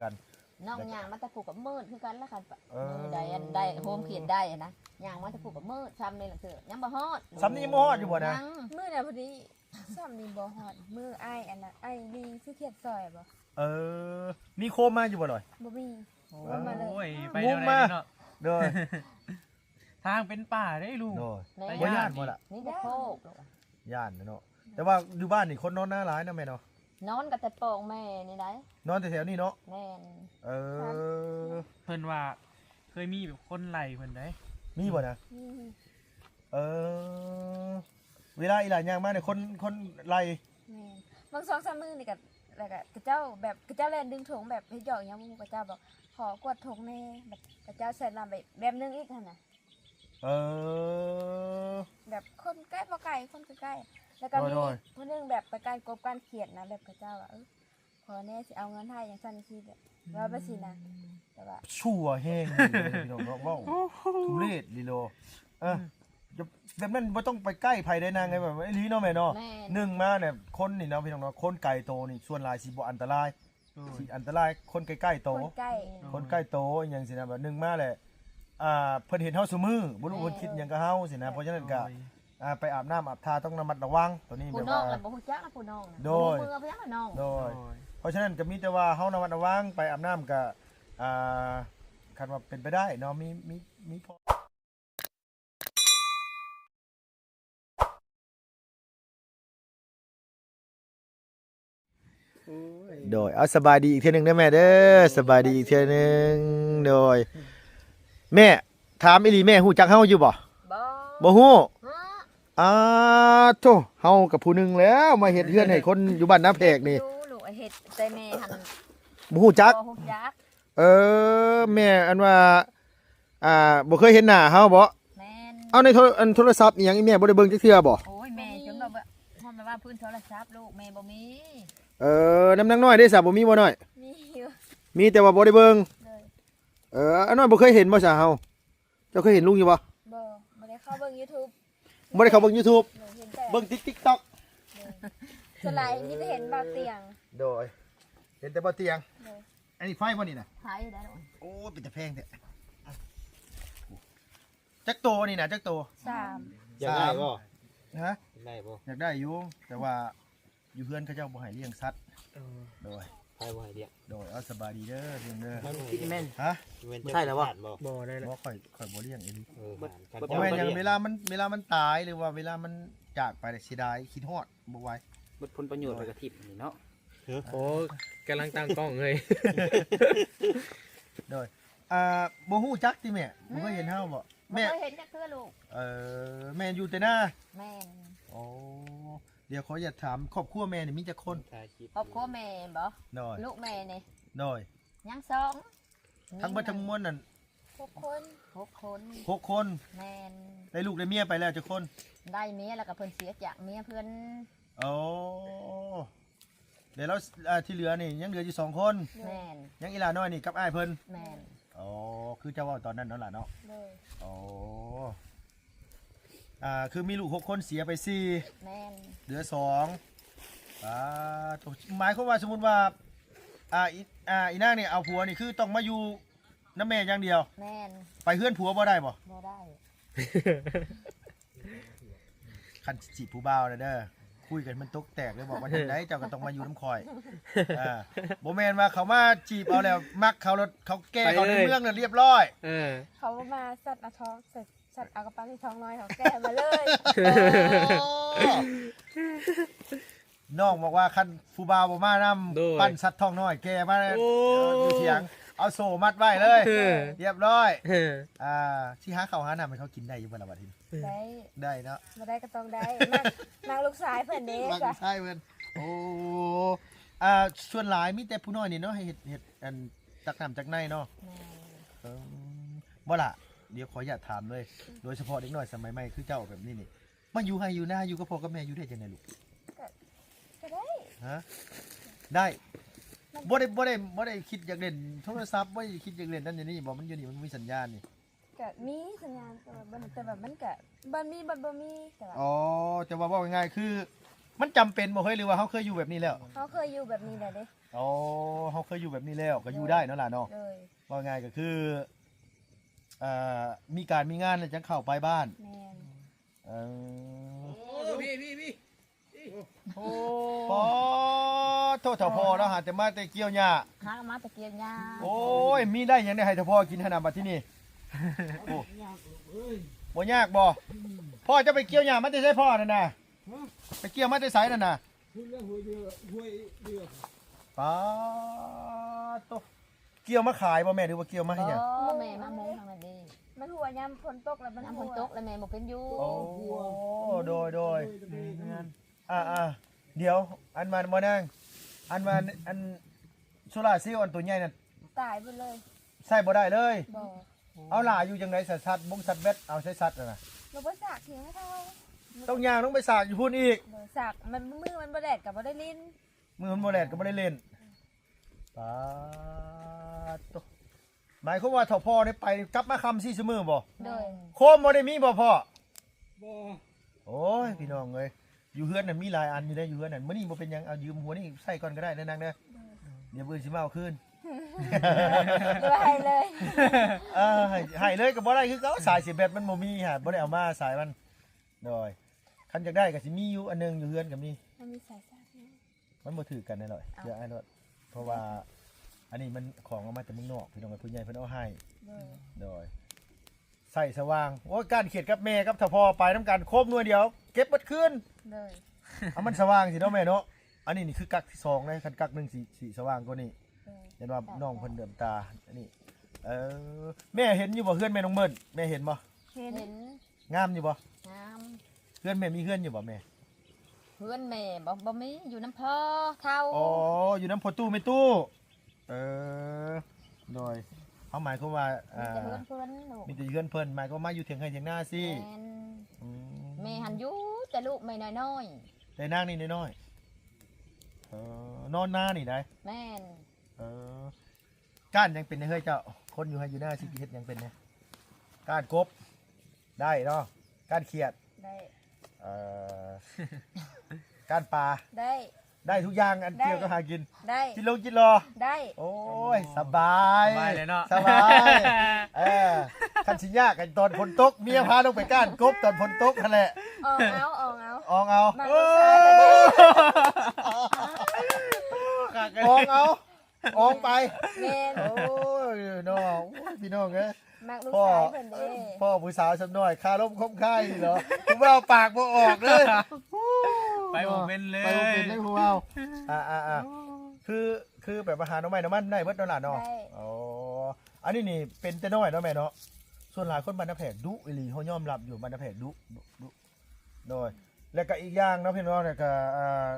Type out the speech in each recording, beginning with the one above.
ກັນ ນ້ອງຍ່າງມາແຕ່ພູກະມືດຄືກັນລະ ຄັນ ເອີ ມື້ໃດອັນໄດ້ໂຮມຂຽນໄດ້ຫັ້ນນະ ຍ່າງມາແຕ່ພູກະມືດ ຊ່ຳນີ້ລະເທື່ອ ຍັງບໍ່ຮອດ ຊ່ຳນີ້ຍັງບໍ່ຮອດຢູ່ບໍ່ນະ? ຍັງ ມື້ນະພໍດີ ຊ່ຳນີ້ບໍ່ຮອດ ມື້ອ້າຍອັນນະ ອ້າຍລີຄືຂຽນຊ່ອຍບໍ່? ເອີ ມີໂຄມມາຢູ່ບໍ່ລອຍ? ບໍ່ມີ ໂອ້ຍ ໂຄມມາເລີຍ ໄປແນວໃດເນາະ ໂດຍ ທາງເປັນປ່າເດ້ລູກ ໂດຍ ແມ່ນ ບໍ່ຢ້ານບໍ່ລະ? ມີແຕ່ໂຄກ ຢ້ານເນາະ ແຕ່ວ່າຢູ່ບ້ານນີ້ຄົນນອນນາຫຼາຍເນາະແມ່ເນາະ ນອນກໍແຕ່ປ່ອງແມ່ນີ້ໄດ໋ ນອນແຖວໆນີ້ເນາະ ແມ່ນ ເອີ ເພິ່ນວ່າເຄີຍມີແບບຄົນໄລ່ເພິ່ນໄດ໋ ມີບໍ່ນະ? ມີ ເອີ ເວລາອີຫຼ້າຍ່າງມານີ້ຄົນ ຄົນໄລ່ ແມ່ນ ບາງສອງສາມມື້ນີ້ກໍ ແລ້ວກໍເຂົາເຈົ້າແບບ ເຂົາເຈົ້າແລ່ນດຶງຖົງແບບເຮັດຫຍອກຫຍັງບໍ່ຮູ້ ເຂົາເຈົ້າບອກຂໍກວດຖົງແດ່ ແບບເຂົາເຈົ້າໃສ່ນ້ຳໄປແບບໜຶ່ງອີກຫັ້ນນະ ເອີ ແບບຄົນໃກ້ບໍ່ໄກ ຄົນໃກ້ໆ ແລ້ວກໍມີ ໂດຍໆ ຜູ້ໜຶ່ງແບບໄປການກົບການຂຽດນະ ແບບເຂົາເຈົ້າວ່າ ເອີ ຂໍແດ່ ຊິເອົາເງິນໃຫ້ ຈັ່ງຊັ້ນຈັ່ງຊີ້ ແບບ ເວົ້າໄປຊີ້ນະ ແຕ່ວ່າ ຊົ່ວແຮງເລີຍພີ່ນ້ອງເນາະ ເວົ້າທຸເລດອີ່ຫຼີ ເອີ ອືມ ແບບນັ້ນບໍ່ຕ້ອງໄປໃກ້ໃຜໄດ໋ນາງເອີຍ ແບບອີ່ຫຼີເນາະແມ່ເນາະ ແມ່ນ ໜຶ່ງມານີ້ ຄົນນີ້ເນາະພີ່ນ້ອງເນາະ ຄົນໄກໂຕນີ້ສ່ວນຫຼາຍຊິບໍ່ອັນຕະລາຍ ໂດຍ ຊິອັນຕະລາຍຄົນໃກ້ໆໂຕ ຄົນໃກ້ ໂດຍ ຄົນໃກ້ໂຕອີ່ຫຍັງຊີ້ນະ ແບບໜຶ່ງມາແຫຼະ ອ່າ ເພິ່ນເຫັນເຮົາຊຸມື້ ບໍ່ຮູ້ເພິ່ນຄິດຫຍັງກັບເຮົາຊີ້ນະ ເພາະສະນັ້ນກະ ໂດຍ ອ່າ ໄປອາບນ້ຳອາບທ່າຕ້ອງລະມັດລະວັງ ໂຕນີ້ແບບວ່າ ຜູ້ນ້ອງລະບໍ່ຮູ້ຈັກລະ ຜູ້ນ້ອງນະ ໂດຍ ບໍ່ຮູ້ເມືອໄປຫຍັງລະນ້ອງ ໂດຍ ໂດຍ ເພາະສະນັ້ນກະມີແຕ່ວ່າເຮົາລະມັດລະວັງ ໄປອາບນ້ຳກະ ອ່າ ຄັນວ່າເປັນໄປໄດ້ເນາະ ມີ ມີ ມີພໍ ໂດຍ ເອົາ ສະບາຍດີອີກເທື່ອໜຶ່ງເດີແມ່ເດີ ສະບາຍດີອີກເທື່ອໜຶ່ງ ໂດຍ ແມ່ ຖາມອີ່ຫຼີ ແມ່ຮູ້ຈັກເຮົາຢູ່ບໍ່? ບໍ່ ບໍ່ຮູ້ ຮະ ອາໂທ້ ເຮົາກະຜູ້ໜຶ່ງແລ້ວ ມາເຮັດເຮືອນໃຫ້ຄົນຢູ່ບ້ານນາແພກນີ້ ເຮັດແຕ່ແມ່ຫັ້ນ ບໍ່ຮູ້ຈັກ ບໍ່ຮູ້ຈັກ ເອີ ແມ່ ອັນວ່າ ອ່າ ບໍ່ເຄີຍເຫັນໜ້າເຮົາບໍ? ແມ່ນ ເອົາ ໃນໂທ ອັນໂທລະສັບອີ່ຫຍັງ ອີ່ແມ່ບໍ່ໄດ້ເບິ່ງຈັກເທື່ອບໍ? ໂອ້ຍ ແມ່ຈົນວ່າ ວ່າພື້ນໂທລະສັບລູກແມ່ບໍ່ມີ ເອີ ນຳນາງນ້ອຍເດ້ຊະ ບໍ່ມີບໍ່ນ້ອຍ? ມີຢູ່ ມີແຕ່ວ່າບໍ່ໄດ້ເບິ່ງ ໂດຍ ເອີ ອານ້ອຍບໍ່ເຄີຍເຫັນບໍ່ຊະເຮົາ? ເຈົ້າເຄີຍເຫັນລຸງຢູ່ບໍ່? ບໍ່ ບໍ່ໄດ້ເຂົ້າເບິ່ງຢູທູບ ບໍ່ໄດ້ເຂົ້າເບິ່ງຢູທູບ ໂດຍ ເຫັນແຕ່ເບິ່ງຕິກ ຕິກຕັອກ ໂດຍ ສ່ວນຫຼາຍມີແຕ່ເຫັນບ່າວຕຽງ ໂດຍ ເຫັນແຕ່ບ່າວຕຽງ ໂດຍ ອັນນີ້ໄຟບໍ່ນີ້ນະ? ໄຟໄດ້ລູກ ໂອ້ ເປັນຕາແພງແທ້ ຈັກໂຕນີ້ນະ ຈັກໂຕ? ສາມ ຢາກໄດ້ບໍ່? ຮະ? ຢາກໄດ້ບໍ່? ຢາກໄດ້ຢູ່ ແຕ່ວ່າ ຢູ່ເຮືອນເຂົາເຈົ້າບໍ່ໃຫ້ລ້ຽງສັດ ເອີ ໂດຍ ໃຜບໍ່ໃຫ້ລ້ຽງ? ໂດຍ ເອົາ ສະບາຍດີເດີ ເດີ ມັນກິນແມ່ນ ຮະ? ບໍ່ໃຊ້ແລ້ວບໍ່? ບໍ່ໄດ້ແລ້ວ ບໍ່ ຂ້ອຍ ຂ້ອຍບໍ່ລ້ຽງອີ່ຫຼີ ເອີ ບໍ່ແມ່ນຫຍັງ ເວລາມັນ ເວລາມັນຕາຍ ຫຼືວ່າເວລາມັນຈາກໄປ ເສຍດາຍ ຄິດຮອດ ບໍ່ໄຫວ ເບິດຜົນປະໂຫຍດ ໂດຍ ໄປກະຖິ້ມນີ້ເນາະ ໂອ້ ກຳລັງຕັ້ງກ້ອງເລີຍ ໂດຍ ອ່າ ບໍ່ຮູ້ຈັກຕິແມ່? ບໍ່ເຄີຍເຫັນເຮົາບໍ? ບໍ່ເຄີຍເຫັນຈັກເທື່ອລູກ ເອີ ແມ່ຢູ່ແຕ່ນາ ແມ່ນ ໂອ້ ດຽວຂໍຢາກຖາມ ຄອບຄົວແມ່ນີ້ມີຈັກຄົນ? ຄອບຄົວແມ່ບໍ? ໂດຍ ລູກແມ່ນີ້ ໂດຍ ຍັງສອງ ທັງເບິດທັງມວນນັ້ນ ຫົກຄົນ ຫົກຄົນ ຫົກຄົນ ແມ່ນ ໄດ້ລູກໄດ້ເມຍໄປແລ້ວຈັກຄົນ? ໄດ້ເມຍແລ້ວກໍເພິ່ນເສຍຈາກເມຍເພິ່ນ ໂອ້ ແລ້ວ ອ່າ ທີ່ເຫຼືອນີ້ຍັງເຫຼືອຢູ່ສອງຄົນ ແມ່ນ ຍັງອີ່ຫຼ້ານ້ອຍນີ້ກັບອ້າຍເພິ່ນ ແມ່ນ ໂອ້ ຄືເຈົ້າເວົ້າຕອນນັ້ນເນາະຫຼ້າເນາະ ໂດຍ ໂອ້ ອ່າ ຄືມີລູກຫົກຄົນເສຍໄປສີ່ ແມ່ນ ເຫຼືອສອງ ອ່າ ໝາຍຄວາມວ່າສົມມຸດວ່າ ອ່າ ອີ ອ່າ ອີນາງນີ້ເອົາຜົວນີ້ຄືຕ້ອງມາຢູ່ນຳແມ່ຢ່າງດຽວ ແມ່ນ ໄປເຮືອນຜົວບໍ່ໄດ້ບໍ່? ບໍ່ໄດ້ ຄັນຊິຈີບຜູ້ບ່າວນະເດີ ຄຸຍກັນມັນຕົກແຕກເລີຍ ບອກວ່າຈັ່ງໃດເຈົ້າກໍຕ້ອງມາຢູ່ນຳຂ້ອຍ ເອີ ບໍ່ແມ່ນວ່າເຂົາມາຈີບເອົາແລ້ວ ມັກເຂົາແລ້ວ ເຂົາແກ່ເຂົາໃນເມືອງແລ້ວລຽບລ້ອຍ ເອີ ເຂົາມາສັດເອົາທອງ ສັດເອົາກະເປົາໃສ່ທອງນ້ອຍ ເຂົາແກ່ມາເລີຍ ໂອ້ ນ້ອງບອກວ່າຄັນຜູ້ບ່າວບໍ່ມານຳ ໂດຍ ປັ້ນສັດທ້ອງນ້ອຍແກ່ມາ ໂອ້ ຢູ່ຖຽງ ເອົາໂສ້ມັດໄວ້ເລີຍ ເອີ ລຽບລ້ອຍ ເອີ ອ່າ ຊິຫາເຂົ້າຫານ້ຳໃຫ້ເຂົາກິນໄດ້ຢູ່ບໍ່ລະບັດນີ້? ໄດ້ ໄດ້ເນາະ ບໍ່ໄດ້ກໍຕ້ອງໄດ້ ມັກ ມັກລູກຊາຍເພິ່ນເດ້ ມັກລູກຊາຍເພິ່ນ ໂອ້ ອ່າ ສ່ວນຫຼາຍມີແຕ່ຜູ້ນ້ອຍນີ້ເນາະ ເຮັດ ເຮັດອັນ ຕັກນ້ຳຕັກໃນເນາະ ແມ່ນ ເອີ ບໍ່ລະ ດຽວຂໍອະນຸຍາດຖາມເລີຍ ໂດຍສະເພາະເດັກນ້ອຍສະໄໝໃໝ່ຄືເຈົ້າແບບນີ້ນີ້ ມາຢູ່ໄຮ່ຢູ່ນາ ຢູ່ກັບພໍ່ກັບແມ່ ຢູ່ໄດ້ຈັ່ງໃດລູກ? ກໍ ກໍໄດ້ ຮະ? ໄດ້ ມັນ ບໍ່ໄດ້ ບໍ່ໄດ້ ບໍ່ໄດ້ຄິດຢາກຫຼິ້ນໂທລະສັບ ບໍ່ໄດ້ຄິດຢາກຫຼິ້ນນັ້ນຢູ່ນີ້ບໍ? ມັນຢູ່ນີ້ມັນບໍ່ມີສັນຍານນີ້ ກໍມີສັນຍານ ແຕ່ວ່າມັນ ແຕ່ວ່າມັນກໍ ມັນມີ ມັນບໍ່ມີ ແຕ່ວ່າ ອໍ ແຕ່ວ່າເວົ້າງ່າຍໆ ຄື ມັນຈຳເປັນບໍ່ເຮີ້ຍ ຫຼືວ່າເຮົາເຄີຍຢູ່ແບບນີ້ແລ້ວ? ເຮົາເຄີຍຢູ່ແບບນີ້ແລ້ວເດ້. ອໍ ເຮົາເຄີຍຢູ່ແບບນີ້ແລ້ວ ກໍຢູ່ໄດ້ເນາະຫຼາເນາະ. ເອີ ເວົ້າງ່າຍກໍຄື ເອີ ມີການມີງານແລ້ວຈັ່ງເຂົ້າໄປບ້ານ. ແມ່ນ. ເອີ ໂອ້ ໂອ້ ໂທ້ ເຖົ້າພໍ່ລາວຫາແຕ່ມາແຕ່ກ່ຽວຫຍ້າ. ຫາກໍມາແຕ່ກ່ຽວຫຍ້າ. ໂອ້ຍ ມີໄດ້ຫຍັງໄດ້ໃຫ້ເຖົ້າພໍ່ກິນຫັ້ນນະບັດທີນີ້? ໂອ້ ບໍ່ຍາກບໍ່? ພໍ່ເຈົ້າໄປກ່ຽວຫຍ້າມາແຕ່ໃສພໍ່ນັ້ນນະ? ຮະ? ໄປກ່ຽວມາແຕ່ໃສນັ້ນນະ? ພຸ້ນແຫຼະ ຫ້ວຍເດືອ ຫ້ວຍເດືອ. ປາດໂທ້ ກ່ຽວມາຂາຍບໍ່ແມ່ ຫຼືວ່າກ່ຽວມາເຮັດຫຍັງ? ບໍ່ ແມ່ມາມຸງທາງນັ້ນເດ້. ມັນຫົວຍາມຝົນຕົກແລ້ວມັນ ຍາມຝົນຕົກແລ້ວແມ່ບໍ່ເປັນຢູ່. ໂອ້ ໂດຍ ໂດຍ ເຮືອນ. ອ່າໆ ດຽວ ອັນວ່າບໍ່ນາງ ອັນວ່າ ອັນໂຊລາເຊວອັນໂຕໃຫຍ່ນັ້ນ ຕາຍເບິດເລີຍ ໃຊ້ບໍ່ໄດ້ເລີຍ. ບໍ່. ເອົາຫຼ້າຢູ່ຈັ່ງໃດ? ສາດ ສັດບົງສັດແບັດ ເອົາໃຊ້ສັດຫັ້ນນະ. ລົງໄປສາກເຖິງເທົ່າ ຕ້ອງຍ່າງລົງໄປສາກຢູ່ພຸ້ນອີກ. ສາກ ມັນ ມື້ມັນບໍ່ແດດກໍບໍ່ໄດ້ຫຼິ້ນ. ມື້ມັນບໍ່ແດດກໍບໍ່ໄດ້ຫຼິ້ນ. ປາດໂທ້ ໝາຍຄວາມວ່າເຖົ້າພໍ່ນີ້ໄປກັບມາຄ່ຳສີ່ຊຸມື້ບໍ່? ໂດຍ. ໂຄມບໍ່ໄດ້ມີບໍ່ພໍ່? ບໍ່. ໂອ້ຍ ພີ່ນ້ອງເອີຍ ຢູ່ເຮືອນນັ້ນມີຫຼາຍອັນຢູ່ເດ້ ຢູ່ເຮືອນນັ້ນ. ມື້ນີ້ບໍ່ເປັນຫຍັງ ເອົາຢືມຫົວນີ້ໃຊ້ກ່ອນກໍໄດ້ເດີນາງເດີ. ໂດຍ. ດຽວມື້ອື່ນຊິມາເອົາຄືນ. ຫຼືວ່າໃຫ້ເລີຍ? ເອີ ໃຫ້ ໃຫ້ເລີຍກໍບໍ່ໄດ້ຄືເກົ່າ ສາຍເສຍແບັດມັນບໍ່ມີຫັ້ນ ບໍ່ໄດ້ເອົາມາສາຍມັນ. ໂດຍ. ຄັນຢາກໄດ້ກໍຊິມີຢູ່ອັນໜຶ່ງ ຢູ່ເຮືອນກໍມີ. ມັນມີສາຍສາກຢູ່. ມັນບໍ່ຖືກກັນແນ່ລອຍ ເອົາ ເຊື່ອອ້າຍໂລດ ເພາະວ່າອັນນີ້ມັນຂອງເອົາມາແຕ່ເມືອງນອກ ພີ່ນ້ອງເອີຍ ຜູ້ໃຫຍ່ເພິ່ນເອົາໃຫ້. ໂດຍ ໂດຍ ໃຊ້ສະຫວ່າງ. ໂອ້ຍ ກ້ານຂຽດກັບແມ່ກັບເຖົ້າພໍ່ໄປນຳກັນ ໂຄມໜ່ວຍດຽວ ເກັບເບິດຄືນ. ໂດຍ ເອົາມັນສະຫວ່າງຊິເນາະແມ່ເນາະ. ອັນນີ້ນີ້ຄືກັກທີສອງເດ້ ຄັນກັກໜຶ່ງຊິ ຊິສະຫວ່າງກວ່ານີ້. ໂດຍ ເຫັນວ່ານ້ອງເພິ່ນເຫຼື້ອມຕາ ອັນນີ້. ເອີ ແມ່ເຫັນຢູ່ບໍ່ ເຮືອນແມ່ນ້ອງເມີ້ນ ແມ່ເຫັນບໍ່? ເຫັນ. ເຫັນ. ງາມຢູ່ບໍ່? ງາມ. ເຮືອນແມ່ມີເຮືອນຢູ່ບໍ່ແມ່? ເຮືອນແມ່ບໍ່ ບໍ່ມີ ຢູ່ນຳພໍ່ເຖົ້າ. ອໍ ຢູ່ນຳພໍ່ຕູ້ແມ່ຕູ້. ເອີ ໂດຍ ເຮົາໝາຍຄວາມວ່າ ມີແຕ່ເຮືອນເພິ່ນ ມີແຕ່ເຮືອນເພິ່ນ ໝາຍຄວາມວ່າຢູ່ຖຽງໄຮ່ຖຽງນາຊີ້. ແມ່ນ. ອືມ ແມ່ຫັ້ນຢູ່ແຕ່ລູກແມ່ນ້ອຍໆ ແຕ່ນາງນີ້ນ້ອຍໆ. ເອີ ນອນນານີ້ໃດ໋? ແມ່ນ. ເອີ ກ້ານຫຍັງເປັນແດ່ເຮີ້ຍເຈົ້າ? ຄົນຢູ່ໄຮ່ຢູ່ນາຊິເຮັດຫຍັງເປັນແດ່? ກ້ານກົບໄດ້ເນາະ ກ້ານຂຽດໄດ້. ເອີ ກ້ານປາໄດ້. ໄດ້ທຸກຢ່າງ ອັນ ໄດ້ ກ່ຽວກັບຫາກິນໄດ້. ຈິດລົງຈິດລໍໄດ້. ໂອ້ຍ ສະບາຍ ສະບາຍເລີຍເນາະ ສະບາຍ. ເອີ ຄັນຊິຍາກກັນຕອນຝົນຕົກ ເມຍພາລົງໄປກ້ານກົບຕອນຝົນຕົກຫັ້ນແຫຼະ. ອອງເອົາ ອອງເອົາ ອອງເອົາ. ມາ ເອີ ອອງເອົາ ອອງໄປ ແມ່ນ. ໂອ້ຍເນາະ ໂອ້ຍ ພີ່ນ້ອງເອີຍ ມັກລູກຊາຍເພິ່ນເດ້. ພໍ່ຜູ້ສາວສ່ຳນ້ອຍ ຄາລົມຄົມຄາຍເນາະ ຜູ້ບ່າວປາກບໍ່ອອກເລີຍ. ໄປບໍ່ເປັນເລີຍ ໄປບໍ່ເປັນເລີຍຜູ້ບ່າວ. ອ່າໆໆ ຄື ຄືແບບວ່າຫາໜໍ່ໄມ້ໜໍ່ມັນໄດ້ເບິດເນາະຫຼານເນາະ. ໄດ້. ອໍ ອັນນີ້ນີ້ເປັນແຕ່ນ້ອຍເນາະແມ່ເນາະ. ສ່ວນຫຼາຍຄົນບ້ານນາແພກດຸອີ່ຫຼີ ເຮົາຍອມຮັບຢູ່ ບ້ານນາແພກດຸ ດຸ ດຸ. ໂດຍ ແລ້ວກໍອີກຢ່າງເນາະ ພີ່ນ້ອງເນາະ ແລ້ວກໍ ອ່າ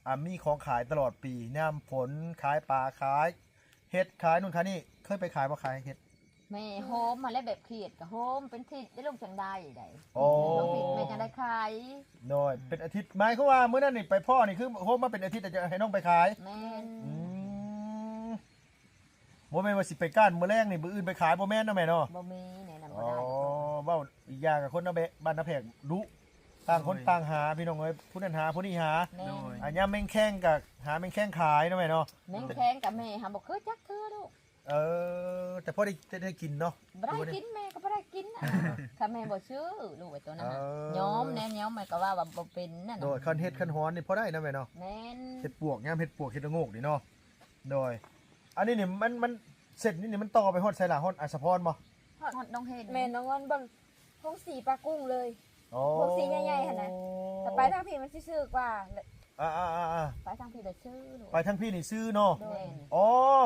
ອ່າ ມີຂອງຂາຍຕະຫຼອດປີ ຍາມຝົນ ຂາຍປາ ຂາຍເຫັດ ຂາຍໂນ່ນຂາຍນີ້. ເຄີຍໄປຂາຍບໍ່ ຂາຍເຫັດ? ແມ່ໂຮມຫັ້ນແຫຼະ ແບບຂຽດກໍໂຮມເປັນທິດໄດ້ ລູກຈັ່ງໄດ້ໄດ໋. ອໍ ແມ່ຈັ່ງໄດ້ຂາຍ. ໂດຍ ເປັນອາທິດ ໝາຍຄວາມວ່າມື້ນັ້ນນີ້ໄປພໍ້ນີ້ ຄືໂຮມມາເປັນອາທິດ ຈະໃຫ້ນ້ອງໄປຂາຍ. ແມ່ນ. ອືມ ບໍ່ແມ່ນວ່າຊິໄປກ້ານມື້ແລງນີ້ ມື້ອື່ນໄປຂາຍ ບໍ່ແມ່ນເນາະແມ່ເນາະ. ບໍ່ມີແນວນັ້ນ ບໍ່ໄດ້. ອໍ ເວົ້າອີກຢ່າງກັບຄົນນາແບະ ບ້ານນາແພກດຸ ຕ່າງຄົນ ໂດຍ ຕ່າງຫາ ພີ່ນ້ອງເອີຍ ຜູ້ນັ້ນຫາ ຜູ້ນີ້ຫາ. ແມ່ນ. ໂດຍ ອາ ຍາມແມງແຄງກໍຫາແມງແຄງຂາຍເນາະແມ່ເນາະ. ແມ່ນ. ແມ່ນແຄງກັບແມ່ຫາບໍ່ຄືຈັກເທື່ອລູກ. ເອີ ແຕ່ພໍໄດ້ ໄດ້ ໄດ້ກິນເນາະ. ບໍ່ໄດ້ກິນ ແມ່ກໍບໍ່ໄດ້ກິນ. ຄັນແມ່ບໍ່ຊື້ລູກໄອ້ໂຕນັ້ນນະ ເອີ ຍອມແນ່ ຍອມ ແມ່ກໍວ່າ ວ່າບໍ່ເປັນນັ້ນນະ. ໂດຍ ຄັນເຫັດຄັນຫອນນີ້ພໍໄດ້ນະແມ່ເນາະ. ແມ່ນ. ເຫັດປວກ ຍາມເຫັດປວກ ເຫັດລະໂງກນີ້ເນາະ. ໂດຍ ອັນນີ້ນີ້ມັນ ມັນ ເສັ້ນນີ້ນີ້ມັນຕໍ່ໄປຮອດໃສລະ ຮອດອາດສະພອນບໍ່? ຮອດ ຮອດໜອງເຫັນ. ແມ່ນ ນ້ອງງອນເບິ່ງໂຮງສີປາກຸ້ງເລີຍ. ອໍ ໂຮງສີໃຫຍ່ໆຫັ້ນນະ. ຖ້າໄປທາງພີ້ມັນຊິຊື່ກວ່າ. ອ່າໆໆໆ ໄປທາງພີ້ແລ້ວຊື່ລູກ. ໄປທາງພີ້ນີ້ຊື່ເນາະ. ໂດຍ. ອໍ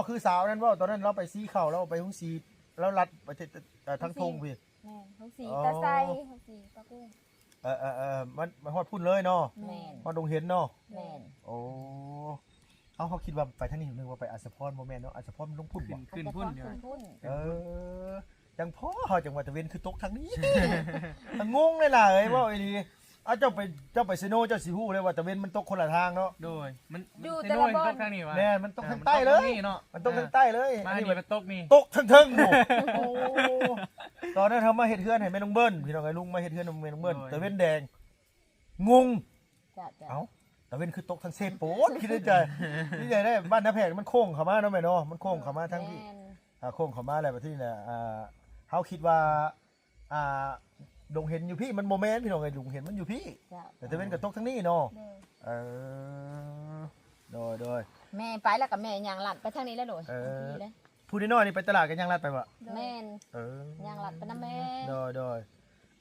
ຄືສາວນັ້ນເວົ້າ ຕອນນັ້ນລາວໄປສີເຂົ້າ ລາວໄປໂຮງສີ ລາວລັດໄປ ເອີ ທາງທົ່ງພີ້. ແມ່ນ ໂຮງສີ ອໍ ຕາໄຊ ໂຮງສີປາກຸ້ງ. ເອີໆໆ ມັນ ມັນຮອດພຸ້ນເລີຍເນາະ. ແມ່ນ. ຮອດດົງເຫັນເນາະ. ແມ່ນ. ໂອ້ ເຮົາ ເຮົາຄິດວ່າໄປທາງນີ້ ນຶກວ່າໄປອາດສະພອນ ບໍ່ແມ່ນເນາະ ອາດສະພອນມັນລົງພຸ້ນບໍ່? ຂຶ້ນພຸ້ນ ຂຶ້ນພຸ້ນ. ເອີ ຈັ່ງພໍເຮົາຈັ່ງວ່າຕາເວັນຄືຕົກທາງນີ້. ງົງຫຼາຍໆ ເວົ້າອີ່ຫຼີ. ອາ ເຈົ້າໄປ ເຈົ້າໄປເຊໂນ ເຈົ້າຊິຮູ້ເລີຍວ່າຕາເວັນມັນຕົກຄົນລະທາງເນາະ. ໂດຍ ມັນ ຢູ່ແຕ່ລະບ່ອນ ມັນຕົກທາງນີ້ຫວາ? ແມ່ນ ມັນຕົກທາງໃຕ້ເລີຍ. ເອີ ມັນຕົກທາງນີ້ເນາະ. ມັນຕົກທາງໃຕ້ເລີຍ. ມາ ອັນນີ້ ນີ້ມັນຕົກນີ້ ຕົກເທິງໆພຸ້ນ. ໂອ້ ຕອນນັ້ນເຮົາມາເຮັດເຮືອນໃຫ້ແມ່ນ້ອງເບິ້ນ ພີ່ນ້ອງເອີຍ ລຸງມາເຮັດເຮືອນໃຫ້ແມ່ນ້ອງເບິ້ນ. ໂດຍ. ຕາເວັນແດງ ງົງ. ຈ້ະ ຈ້ະ. ເອົ້າ ຕາເວັນຄືຕົກທາງເຊໂປນ ຄິດໃນໃຈ ນີ້ໃດ໋ ບ້ານນາແພກມັນໂຄ້ງເຂົ້າມາເນາະແມ່ເນາະ ມັນໂຄ້ງເຂົ້າມາທາງພີ້ ອ່າ ໂຄ້ງເຂົ້າມາແລ້ວ ບັດທີນີ້ນະ ອ່າ ເຮົາຄິດວ່າ ອ່າ ດົງເຫັນຢູ່ພີ້ ມັນບໍ່ແມ່ນພີ່ນ້ອງເອີຍ ດົງເຫັນມັນຢູ່ພີ້ ເຈົ້າ ແຕ່ຕາເວັນກໍຕົກທາງນີ້ເນາະ ໂດຍ ເອີ ໂດຍ ໂດຍ ແມ່ໄປແລ້ວກໍແມ່ຍ່າງລັດໄປທາງນີ້ແລ້ວໂດຍ ເອີ ຜູ້ນ້ອຍໆນີ້ໄປຕະຫຼາດກໍຍ່າງລັດໄປບໍ່ ແມ່ນ ເອີ ຍ່າງລັດໄປນຳແມ່ ໂດຍ ໂດຍ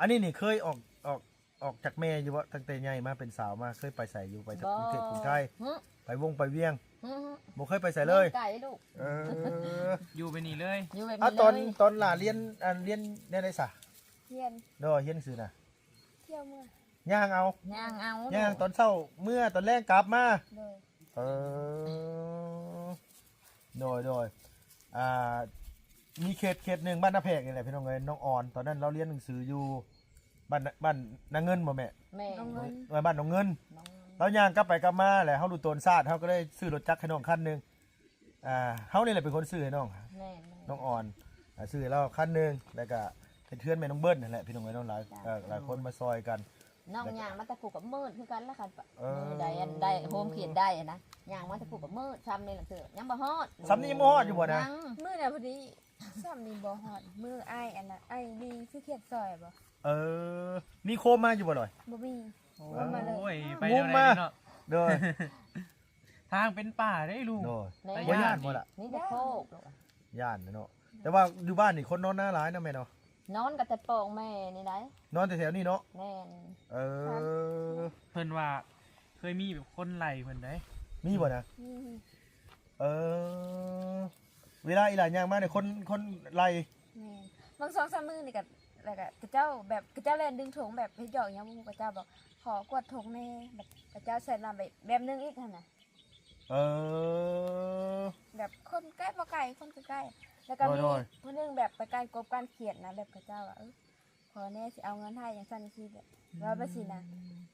ອັນນີ້ນີ້ເຄີຍອອກ ອອກ ອອກຈາກແມ່ຢູ່ບໍ່ ຕັ້ງແຕ່ໃຫຍ່ມາເປັນສາວມາ ເຄີຍໄປໃສຢູ່ ໄປ ບໍ່ ກຸງເທບກຸງໄທ ຫຶ ໄປວົງໄປວຽງ ຫຶ ບໍ່ເຄີຍໄປໃສເລີຍ ແມ່ນໄກລູກ ເອີ ຢູ່ແບບນີ້ເລີຍ ຢູ່ແບບນີ້ເລີຍ ຕອນ ຕອນຫຼ້າຮຽນ ອັນ ຮຽນແນວໃດຊະ ຮຽນ ໂດຍ ຮຽນໜັງສືນະ ທ່ຽວເມືອ ຍ່າງເອົາ ຍ່າງເອົາ ຍ່າງຕອນເຊົ້າເມືອ ຕອນແລງກັບມາ ໂດຍ ເອີ ໂດຍ ໂດຍ ອ່າ ມີເຂດ ເຂດໜຶ່ງ ບ້ານນາແພກນີ້ແຫຼະ ພີ່ນ້ອງເອີຍ ນ້ອງອອນ ຕອນນັ້ນລາວຮຽນໜັງສືຢູ່ ບ້ານ ບ້ານນາເງິນບໍ່ແມ່? ແມ່ນ ໜອງເງິນ ເອີ ບ້ານໜອງເງິນ ໜອງເງິນ ລາວຍ່າງກັບໄປກັບມາແຫຼະ ເຮົາຮູ້ຕົນຊາດ ເຮົາກໍເລີຍຊື້ລົດຈັກໃຫ້ນ້ອງຄັນໜຶ່ງ ອ່າ ເຮົານີ້ແຫຼະເປັນຄົນຊື້ໃຫ້ນ້ອງ ແມ່ນໆ ນ້ອງອອນ ອ່າ ຊື້ໃຫ້ລາວຄັນໜຶ່ງ ແລ້ວກໍເຮັດເຮືອນແມ່ນ້ອງເບິ້ນຫັ້ນແຫຼະ ພີ່ນ້ອງເອີຍເນາະ ຫຼາຍ ເອີ ຫຼາຍຄົນມາຊ່ອຍກັນ ນ້ອງຍ່າງມາແຕ່ພູກະມືດຄືກັນລະ ຄັນ ເອີ ມື້ໃດອັນໃດໂຮມຂຽນໄດ້ຫັ້ນນະ ຍ່າງມາແຕ່ພູກະມືດ ຊ່ຳນີ້ລະເທື່ອ ຍັງບໍ່ຮອດ ຊ່ຳນີ້ຍັງບໍ່ຮອດຢູ່ບໍ່ນະ? ຍັງ ມື້ນະພໍດີ ຊ່ຳນີ້ບໍ່ຮອດ ມື້ອ້າຍອັນນະ ອ້າຍດີຄືຂຽນຊ່ອຍບໍ່? ເອີ ມີໂຄມມາຢູ່ບໍ່ລອຍ? ບໍ່ມີ ໂອ້ຍ ໂຄມມາເລີຍ ໄປແນວໃດເນາະ ໂດຍ ທາງເປັນປ່າເດ້ລູກ ໂດຍ ແມ່ນ ບໍ່ຢ້ານບໍ່ລະ? ມີແຕ່ໂຄກ ຢ້ານເນາະ ແຕ່ວ່າຢູ່ບ້ານນີ້ຄົນນອນນາຫຼາຍເນາະແມ່ເນາະ ນອນກໍແຕ່ປອງແມ່ນີ້ໄດ໋ ນອນແຖວໆນີ້ເນາະ ແມ່ນ ເອີ ເພິ່ນວ່າເຄີຍມີແບບຄົນໄລ່ເພິ່ນໄດ໋ ມີບໍ່ນະ? ມີ ເອີ ເວລາອີຫຼ້າຍ່າງມານີ້ຄົນ ຄົນໄລ່ ແມ່ນ ບາງສອງສາມມື້ນີ້ກໍ ແລ້ວກໍເຂົາເຈົ້າແບບ ເຂົາເຈົ້າແລ່ນດຶງຖົງແບບເຮັດຫຍອກຫຍັງບໍ່ຮູ້ ເຂົາເຈົ້າບອກ ຂໍກວດຖົງແດ່ ແບບເຂົາເຈົ້າໃສ່ມາແບບ ແບບໜຶ່ງອີກຫັ້ນນະ ເອີ ແບບຄົນໃກ້ບໍ່ໄກ ຄົນໃກ້ໆ ແລ້ວກໍມີ ໂດຍໆ ຜູ້ໜຶ່ງແບບໄປການກົບການຂຽດນະ ແບບເຂົາເຈົ້າວ່າ ເອີ ຂໍແດ່ ຊິເອົາເງິນໃຫ້ ຈັ່ງຊັ້ນຈັ່ງຊີ້ ແບບເວົ້າໄປຊີ້ນະ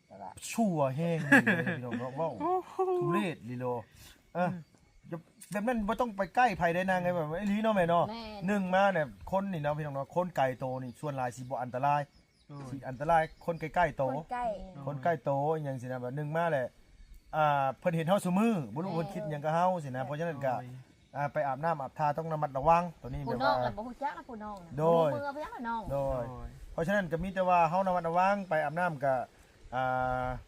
ແຕ່ວ່າ ຊົ່ວແຮງອີ່ຫຼີເດ້ພີ່ນ້ອງເນາະ ເວົ້າທຸເລດອີ່ຫຼີໂລ ເອີ ອືມ ແບບນັ້ນບໍ່ຕ້ອງໄປໃກ້ໃຜໄດ໋ນາງເອີຍ ແບບອີ່ຫຼີເນາະແມ່ເນາະ ແມ່ນ ໜຶ່ງມານີ້ ຄົນນີ້ເນາະ ພີ່ນ້ອງເນາະ ຄົນໄກໂຕນີ້ ສ່ວນຫຼາຍຊິບໍ່ອັນຕະລາຍ ໂດຍ ຊິອັນຕະລາຍຄົນໃກ້ໆໂຕ ຄົນໃກ້ໂຕ ໂດຍ ຄົນໃກ້ໂຕອີ່ຫຍັງຊີ້ນະ ແບບໜຶ່ງມາແຫຼະ ອ່າ ເພິ່ນເຫັນເຮົາຊຸມື້ ບໍ່ຮູ້ ໂດຍ ເພິ່ນຄິດຫຍັງກັບເຮົາຊີ້ນະ ໂດຍ ເພາະສະນັ້ນກະ ໂດຍ ອ່າ ໄປອາບນ້ຳອາບທ່າ ຜູ້ນ້ອງລະມັດລະວັງ ໂຕນີ້ແບບວ່າ ຜູ້ນ້ອງລະບໍ່ຮູ້ຈັກນະ ຜູ້ນ້ອງນະ ໂດຍ ບໍ່ຮູ້ເມືອໄປນຳນ້ອງ ໂດຍ ໂດຍ ເພາະສະນັ້ນກໍມີແຕ່ວ່າເຮົາລະມັດລະວັງ ໄປອາບນ້ຳກໍ ອ່າ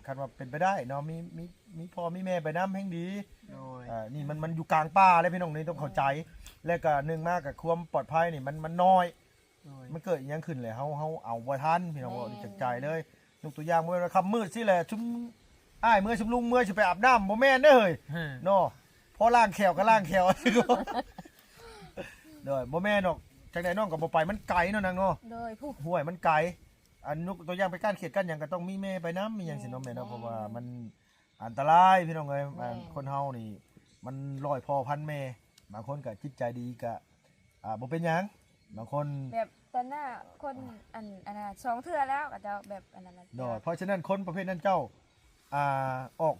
ຄັນວ່າເປັນໄປໄດ້ເນາະ ມີ ມີ ມີພໍ່ມີແມ່ໄປນຳແຮ່ງດີ ໂດຍ ອ່າ ນີ້ມັນ ມັນຢູ່ກາງປ່າເດ້ພີ່ນ້ອງ ນີ້ຕ້ອງເຂົ້າໃຈ ແລ້ວກໍໜຶ່ງມາກໍຄວາມປອດໄພນີ້ມັນ ມັນນ້ອຍ ໂດຍ ມັນເກີດອີ່ຫຍັງຂຶ້ນແຫຼະ ເຮົາ ເຮົາເອົາບໍ່ທັນ ພີ່ນ້ອງ ແມ່ນ ເວົ້ານີ້ຈາກໃຈເລີຍ ຍົກຕົວຢ່າງ ບໍ່ແມ່ນວ່າຄ່ຳມືດຊີ້ແຫຼະ ຊຸມອ້າຍເມືອ ຊຸມລຸງເມືອ ຊິໄປອາບນ້ຳ ບໍ່ແມ່ນເດ້ເຮີ້ຍ ເນາະ ພໍລ້າງແຂ້ວກໍລ້າງແຂ້ວ ໂດຍ ບໍ່ແມ່ນດອກ ຈັ່ງໃດນ້ອງກໍບໍ່ໄປ ມັນໄກເນາະນາງເນາະ ໂດຍ ຜູ້ ຫ້ວຍມັນໄກ ອັນຍົກຕົວຢ່າງໄປການຂຽດການຫຍັງ ກໍຕ້ອງມີແມ່ໄປນຳ ມີຫຍັງຊີ້ເນາະແມ່ເນາະ ແມ່ນ ເພາະວ່າມັນອັນຕະລາຍ ພີ່ນ້ອງເອີຍ ແມ່ນ ອັນຄົນເຮົານີ້ມັນຮ້ອຍພໍ່ພັນແມ່ ບາງຄົນກໍຈິດໃຈດີກໍ ອ່າ ບໍ່ເປັນຫຍັງ ບາງຄົນ ແບບຕອນໜ້າຄົນ ອ່າ ອັນ ອັນນັ້ນສອງເທື່ອແລ້ວ ເຂົາເຈົ້າແບບອັນນັ້ນ ໂດຍ ເພາະສະນັ້ນຄົນປະເພດນັ້ນເຈົ້າ ອ່າ ອອກ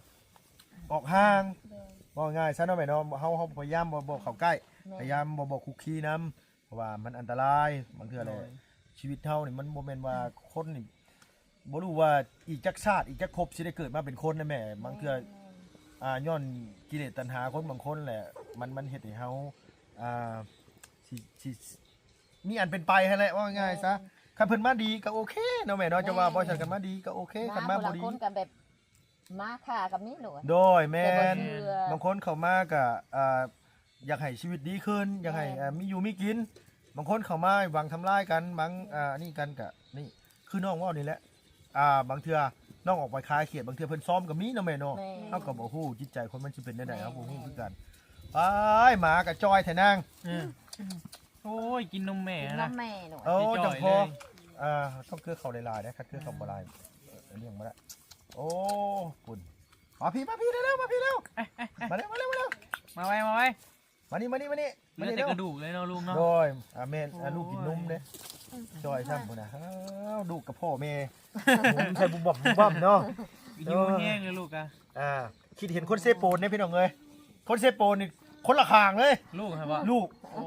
ອອກຫ່າງ ໂດຍ ເວົ້າງ່າຍຊະເນາະແມ່ເນາະ ເຮົາ ເຮົາພະຍາຍາມບໍ່ ບໍ່ເຂົ້າໃກ້ ແມ່ນ ພະຍາຍາມບໍ່ ບໍ່ຄຸກຄີນຳ ເພາະວ່າມັນອັນຕະລາຍ ບາງເທື່ອແຫຼະ ໂດຍ ຊີວິດເຮົານີ້ມັນບໍ່ແມ່ນວ່າ ອືມ ຄົນນີ້ ບໍ່ຮູ້ວ່າອີກຈັກຊາດ ອີກຈັກພົບຊິໄດ້ເກີດມາເປັນຄົນນະແມ່ ບາງເທື່ອ ແມ່ນ ອ່າ ຍ້ອນກິເລດຕັນຫາຄົນບາງຄົນແຫຼະ ມັນ ມັນເຮັດໃຫ້ເຮົາ ອ່າ ຊິ ຊິ ມີອັນເປັນໄປຫັ້ນແຫຼະ ເວົ້າງ່າຍໆຊະ ແມ່ນ ຄັນເພິ່ນມາດີກໍໂອເຄເນາະແມ່ເນາະ ແມ່ນ ຈະວ່າບໍ່ ຄັນມາດີກໍໂອເຄ ມາ ຄັນມາບໍ່ດີ ຄົນກໍແບບ ມາຂ້າກໍມີໂລດ ໂດຍ ແມ່ນ ແຕ່ບໍ່ເຊື່ອ ບາງຄົນເຂົ້າມາກໍ ອ່າ ຢາກໃຫ້ຊີວິດດີຂຶ້ນ ຢາກໃຫ້ ແມ່ນ ເອີ່ ມີຢູ່ມີກິນ ບາງຄົນເຂົ້າມາຫວັງທຳລາຍກັນ ບາງ ແມ່ນ ອ່າ ອັນນີ້ກັນກະນີ້ ຄືນ້ອງເວົ້ານີ້ແຫຼະ ອ່າ ບາງເທື່ອນ້ອງອອກໄປຄາຍຂຽດ ບາງເທື່ອເພິ່ນຊ້ອມກໍມີເນາະແມ່ເນາະ ແມ່ນ ເຮົາກໍບໍ່ຮູ້ຈິດໃຈຄົນມັນຊິເປັນແນວໃດ ແມ່ນ ເຮົາບໍ່ຮູ້ຄືກັນ ປາຍ ໝາກະຈ່ອຍແທ້ນາງ ເອີ ໂອ້ຍ ກິນນົມແມ່ ກິນນົມແມ່ໂລດ ໂອ້ ຈັ່ງພໍ ເອີ ຕ້ອງເກືອເຂົ້າຫຼາຍໆເດ້ ຄັນເກືອເຂົ້າບໍ່ຫຼາຍ ເອີ ລ້ຽງບໍ່ໄດ້ ໂອ້ ພຸ້ນ ມາພີ້ ມາພີ້ ເລັວໆ ມາພີ້ເລັວ ມາເລັວ ມາເລັວ ມາເລັວ ມາໄວ ມາໄວ ມານີ້ ມານີ້ ມານີ້ ເຫຼືອແຕ່ກະດູກເລີຍເນາະລຸງເນາະ ໂດຍ ອາ ແມ່ນ ອາ ລູກກິນນົມເດ້ ຈ່ອຍຊ້ຳພຸ້ນນະ ອ້າວ ລູກກັບພໍ່ແມ່ ໃສ່ບຸບບັບບຸບບັບເນາະ ຢູ່ແຮງເລີຍລູກກະ ອ່າ ຄິດເຫັນຄົນເຊໂປນເດ້ພີ່ນ້ອງເອີຍ ຄົນເຊໂປນນີ້ຄົນລະຂ້າງເລີຍ ລູກຫັ້ນບໍ່ ລູກ ໂອ້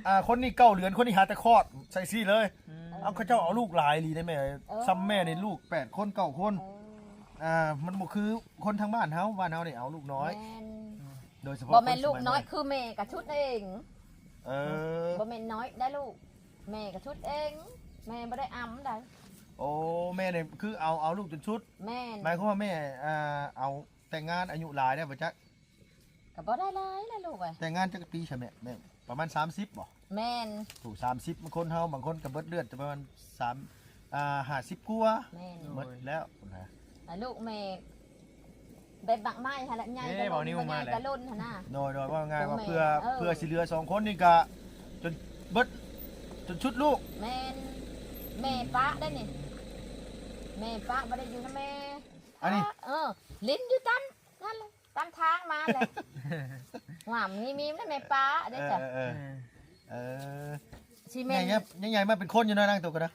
ອ່າ ຄົນນີ້ເກົ້າເດືອນ ຄົນນີ້ຫາແຕ່ຄອດ ໃສ່ຊີ້ເລີຍ ອືມ ເອົາ ເຂົາເຈົ້າເອົາລູກຫຼາຍອີ່ຫຼີເດ້ແມ່ ເອີ ຊ່ຳແມ່ນີ້ລູກແປດຄົນ ເກົ້າຄົນ ເອີ ອ່າ ມັນບໍ່ຄືຄົນທາງບ້ານເຮົາ, ບ້ານເຮົານີ້ເອົາລູກນ້ອຍ ແມ່ນ ໂດຍສະເພາະ ບໍ່ແມ່ນລູກນ້ອຍ ຄົນສະໄໝໃໝ່ ຄືແມ່ກໍຊຸດເອງ. ເອີ ບໍ່ແມ່ນນ້ອຍໄດ້ລູກ ແມ່ກໍຊຸດເອງ ແມ່ບໍ່ໄດ້ອຳໃດ. ໂອ້ ແມ່ນີ້ຄືເອົາ ເອົາລູກຈົນຊຸດ. ແມ່ນ ໝາຍຄວາມວ່າແມ່ ອ່າ ເອົາແຕ່ງງານອາຍຸຫຼາຍແລ້ວບໍ່ຈັກ? ກໍບໍ່ໄດ້ຫຼາຍແຫຼະລູກເອີຍ. ແຕ່ງງານຈັກປີຊະແມ່? ແມ່ປະມານສາມສິບບໍ່? ແມ່ນ ໂອ້ ສາມສິບ ບາງຄົນເຮົາ ບາງຄົນກໍເບິດເລືອດປະມານສາມ ອ່າ ຫ້າສິບກວ່າ ແມ່ນ ເບິດແລ້ວພຸ້ນນະ. ອ່າ ລູກແມ່ແບບໝາກໄມ້ຫັ້ນແຫຼະ ໃຫຍ່ກໍລົ້ນ ເອີ ບໍ່ໃຫຍ່ກໍລົ້ນຫັ້ນນະ. ໂດຍໆ ເວົ້າງ່າຍວ່າ ຂອງແມ່ ເພື່ອ ເອີ ເພື່ອຊິເຫຼືອສອງຄົນນີ້ກະຈົນເບິດ ຈົນຊຸດລູກ. ແມ່ນ ແມ່ປະໄດ້ນີ້ ແມ່ປະ ບໍ່ໄດ້ຢູ່ນຳແມ່. ອັນນີ້ ເອີ ຫຼິ້ນຢູ່ຕາມນັ້ນແຫຼະ ຕາມທາງມາແຫຼະ ຫວາມມີມີນຳແມ່ປ້າເດ້ ເອີ ຈ້ະ ເອີ ເອີ ເອີ ຊິແມ່ນ ຍັງ ຍັງໃຫຍ່ມາເປັນຄົນຢູ່ເນາະ ນາງໂຕກໍນະ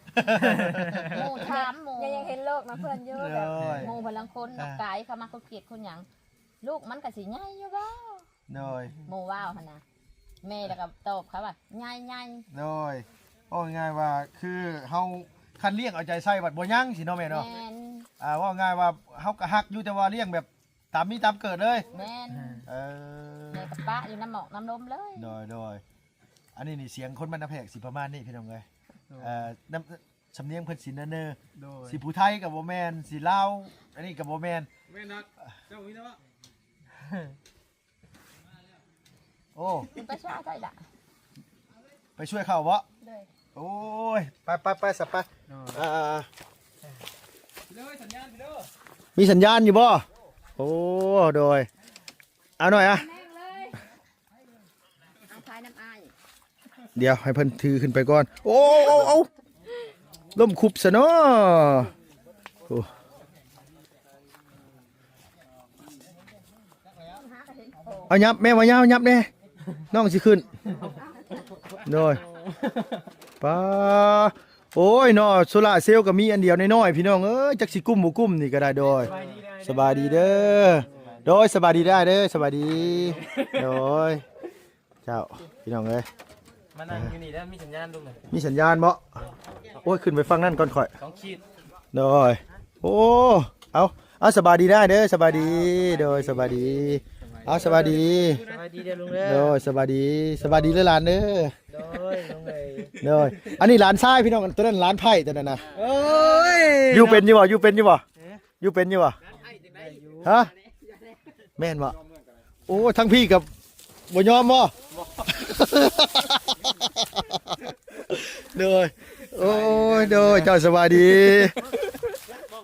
ໝູ່ຖາມໝູ່ ຍັງ ຍັງເຫັນໂລກນຳເພິ່ນຢູ່ ໂດຍ ແບບໝູ່ເພິ່ນລາງຄົນ ອ່າ ນອກກາຍເຂົາມາຄົນກຽດຄົນຫຍັງ ລູກມັນກໍຊິໃຫຍ່ຢູ່ບໍ່ ໂດຍ ໝູ່ເວົ້າຫັ້ນນະ ແມ່ລະກໍຕອບເຂົາວ່າ ໃຫຍ່ໆ ໂດຍ ເວົ້າງ່າຍໆວ່າ ຄືເຮົາຄັນລ້ຽງເອົາໃຈໃສ່ບັດບໍ່ຍັງຊີ້ເນາະແມ່ເນາະ ແມ່ນ ອ່າ ເວົ້າງ່າຍວ່າເຮົາກໍຮັກຢູ່ ແຕ່ວ່າລ້ຽງແບບ ຕາມມີຕາມເກີດເລີຍ ແມ່ນ ເອີ ແມ່ກໍປະຢູ່ນຳໝອກນຳລົມເລີຍ ໂດຍ ໂດຍ ອັນນີ້ນີ້ສຽງຄົນບ້ານນາແພກຊິປະມານນີ້ພີ່ນ້ອງເອີຍ ໂດຍ ເອີ ນຳ ສຳນຽງເພິ່ນຊິເນີໆ ໂດຍ ຊິຜູ້ໄທກໍບໍ່ແມ່ນ ຊິລາວ ອັນນີ້ກໍບໍ່ແມ່ນ ແມ່ນນະ ເຈົ້າມີແຕ່ວ່າ ໂອ້ ໄປຊ່ວຍເຂົາອີກລະ ໄປຊ່ວຍເຂົາບໍ? ໂດຍ ໂອ້ຍ ໄປ ໄປ ໄປ ສະໄປ ໂດຍ ອ່າ ເດີ ສັນຍານເດີ ມີສັນຍານຢູ່ບໍ? ໂອ້ ໂດຍ ເອົາໜ້ອຍອະ ແມ່ງເລີຍ ເອົາພາຍນຳອ້າຍ ດຽວໃຫ້ເພິ່ນຖືຂຶ້ນໄປກ່ອນ ໂອ້ ເອົາ ເອົາ ລົ້ມຄຸບຊະເນາະ ໂອ້ ເອົາຫຍັບແມ່ ວ່າຍາວຫຍັບແດ່ ນ້ອງຊິຂຶ້ນ ໂດຍ ປ້າ ໂອ້ຍເນາະ ໂຊລາເຊວກໍມີອັນດຽວນ້ອຍໆ ພີ່ນ້ອງເອີຍ ຈັກຊິກຸ້ມບໍ່ກຸ້ມນີ້ກໍໄດ້ ໂດຍ ສະບາຍດີເດີ ໂດຍ ສະບາຍດີເດີ ສະບາຍດີ ໂດຍ ເຈົ້າ ພີ່ນ້ອງເອີຍ ມານັ່ງຢູ່ນີ້ແລ້ວມີສັນຍານລຸງ ມີສັນຍານບໍ່? ໂອ້ຍ ຂຶ້ນໄປຝັ່ງນັ້ນກ່ອນຂ້ອຍ ສອງຂີດ ໂດຍ ໂອ້ ເອົາ ເອົາ ສະບາຍດີນາເດີ ສະບາຍດີ ໂດຍ ສະບາຍດີ ເອົາ ສະບາຍດີ ສະບາຍດີເດີລຸງເດີ ໂດຍ ສະບາຍດີ ສະບາຍດີເດີຫຼານເດີ ໂດຍ ລຸງເອີຍ ໂດຍ ອັນນີ້ຫຼານຊາຍພີ່ນ້ອງ ຕົວນັ້ນຫຼານໃພ້ຕົວນັ້ນນະ ໂອ້ຍ ຢູ່ເປັນຢູ່ບໍ່? ຢູ່ເປັນຢູ່ບໍ່? ຢູ່ເປັນຢູ່ບໍ່? ຮະ? ແມ່ນບໍ່? ໂອ້ ທັງພີ້ກໍບໍ່ຍອມບໍ່? ໂດຍ ໂອ້ຍ ໂດຍ ເຈົ້າສະບາຍດີ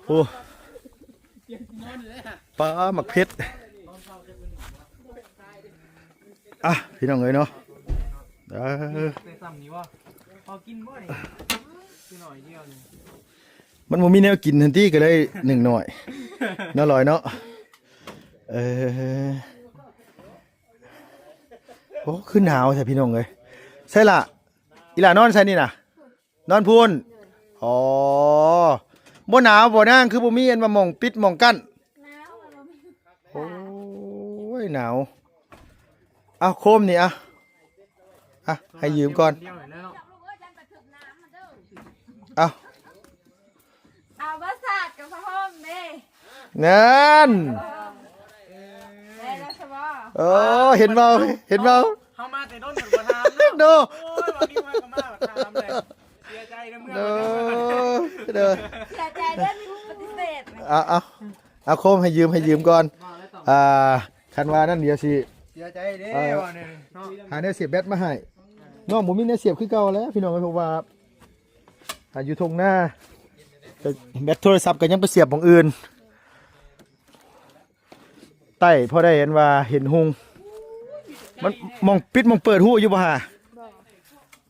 ໂອ້ ປາໝາກເຜັດ ອ່ະ ພີ່ນ້ອງເອີຍເນາະ ເອີ ໄດ້ສ່ຳນີ້ບໍ່? ພໍກິນບໍ່ນີ້? ຄືໜ້ອຍດຽວນີ້ ມັນບໍ່ມີແນວກິນຫັ້ນຕິ ກໍເລີຍໜຶ້ງໜ້ອຍ ເນາະ ລອຍເນາະ ເອີ ໂອ້ ຄືໜາວແທ້ພີ່ນ້ອງເອີຍ ໃສລະ ອີຫຼ້ານອນໃສນີ້ນະ? ນອນພຸ້ນ ອໍ ບໍ່ໜາວບໍ່ນາງ ຄືບໍ່ມີອັນວ່າໝ່ອງປິດໝ່ອງກັ້ນ ໂອ້ຍ ໜາວ ເອົາໂຄມນີ້ ເອົາ ອ່ະ ໃຫ້ຢືມກ່ອນ ເອົາ ເອົາບໍ່ສາດກັບຜ້າຫົ່ມເດ້ ນັ້ນ ເອີ ເອີ ເຫັນບໍ່ ເຫັນບໍ່ ເຫັນບໍ່ ເຮົາມາແຕ່ດົນເພິ່ນບໍ່ຖາມເນາະ ໂດ ໂອ້ຍ ວ່າມີໃຜກໍມາຖາມເລີຍ ເສຍໃຈເດີເມືອ ໂດ ໂດ ເສຍໃຈເດີມີຜູ້ປະຕິເສດ ເອົາ ເອົາ ເອົາໂຄມໃຫ້ຢືມ ໃຫ້ຢືມກ່ອນ ອ່າ ຄັນວ່ານັ້ນດຽວຊິ ເສຍໃຈເດ້ ເອີ ວ່າແນວນີ້ເນາະ ຫາແນວສຽບແບັດມາໃຫ້ ນ້ອງບໍ່ມີແນວສຽບຄືເກົ່າແລ້ວ ພີ່ນ້ອງເອີຍ ເພາະວ່າ ອ່າ ຢູ່ທົ່ງນາ ແບັດໂທລະສັບກໍຍັງໄປສຽບໝ່ອງອື່ນ ໃຕ້ພໍໄດ້ເຫັນວ່າເຫັນຮຸ່ງ ມັນ ໝ່ອງປິດໝ່ອງເປີດຮູ້ຢູ່ບໍ່ຫາ? ບໍ່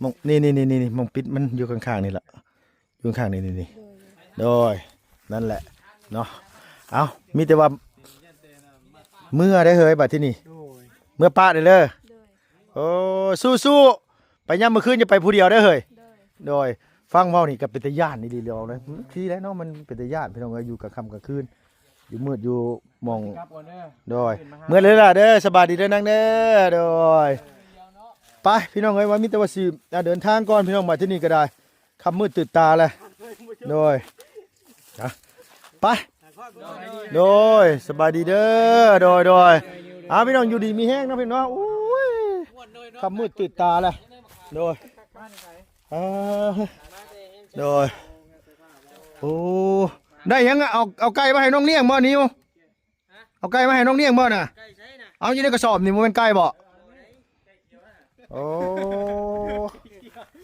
ໝ່ອງ ນີ້ໆໆໆ ໝ່ອງປິດມັນຢູ່ຂ້າງໆນີ້ລະ ຢູ່ຂ້າງນີ້ ນີ້ ນີ້ ໂດຍ ໂດຍ ນັ້ນແຫຼະເນາະ ເອົ້າ ມີແຕ່ວ່າເມືອໄດ້ເຮີ້ຍ ບັດທີນີ້ ໂດຍ ເມືອປະໄດ້ເດີ ໂດຍ ໂອ້ ສູ້ໆ ໄປຍາມມື້ຄືນຢ່າໄປຜູ້ດຽວເດີເຮີ້ຍ ໂດຍ ໂດຍ ຟັງເວົ້ານີ້ກໍເປັນຕາຢ້ານອີ່ຫຼີເນາະ ທີ່ແຫຼະເນາະ ມັນເປັນຕາຢ້ານ ພີ່ນ້ອງເອີຍ ຢູ່ກາງຄ່ຳກາງຄືນ ຢູ່ມືດຢູ່ໝ່ອງ ກັບກ່ອນເດີ ໂດຍ ເດີນມາຫາ ເມືອເລີຍລະເດີ ສະບາຍດີເດີນາງເດີ ໂດຍ ໄປພີ່ນ້ອງເອີຍ ວ່າມີແຕ່ວ່າຊິ ອ່າ ເດີນທາງກ່ອນ ພີ່ນ້ອງ ມາທີ່ນີ້ກໍໄດ້ ຄ່ຳມືດຕື່ນຕາແລ້ວ ໂດຍ ໄປ ໂດຍ ສະບາຍດີເດີ ໂດຍ ໂດຍ ອ່າ ພີ່ນ້ອງຢູ່ດີມີແຮງເນາະ ພີ່ນ້ອງເນາະ ໂອ້ຍ ຄ່ຳມືດຕື່ນຕາແລ້ວ ໂດຍ ອ່າ ໂດຍ ໂອ້ ໄດ້ຫຍັງ ເອົາ ເອົາໄກ່ມາໃຫ້ນ້ອງລ້ຽງບໍ່ນິວ? ເອົາໄກ່ມາໃຫ້ນ້ອງລ້ຽງບໍ່ນະ? ເອົາຢູ່ໃນກະສອບນີ້ບໍ່ແມ່ນໄກ່ບໍ່? ໂອ້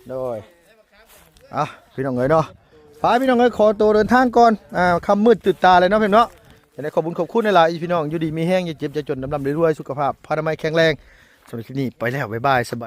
ໂດຍ ອ່ະ ພີ່ນ້ອງເອີຍເນາະ ໄປ ພີ່ນ້ອງເອີຍ ຂໍໂຕເດີນທາງກ່ອນ ອ່າ ຄ່ຳມືດຕື່ນຕາແລ້ວເນາະ ພີ່ນ້ອງເນາະ ຈັ່ງໃດຂອບບຸນຂອບຄຸນຫຼາຍໆ ພີ່ນ້ອງ ຢູ່ດີມີແຮງ ຢ່າເຈັບຢ່າຈົນ ລ່ຳໆລວຍໆ ສຸຂະພາບພະນາໄມແຂງແຮງ ສຳລັບຄລິບນີ້ໄປແລ້ວ ບາຍບາຍ ສະບາຍ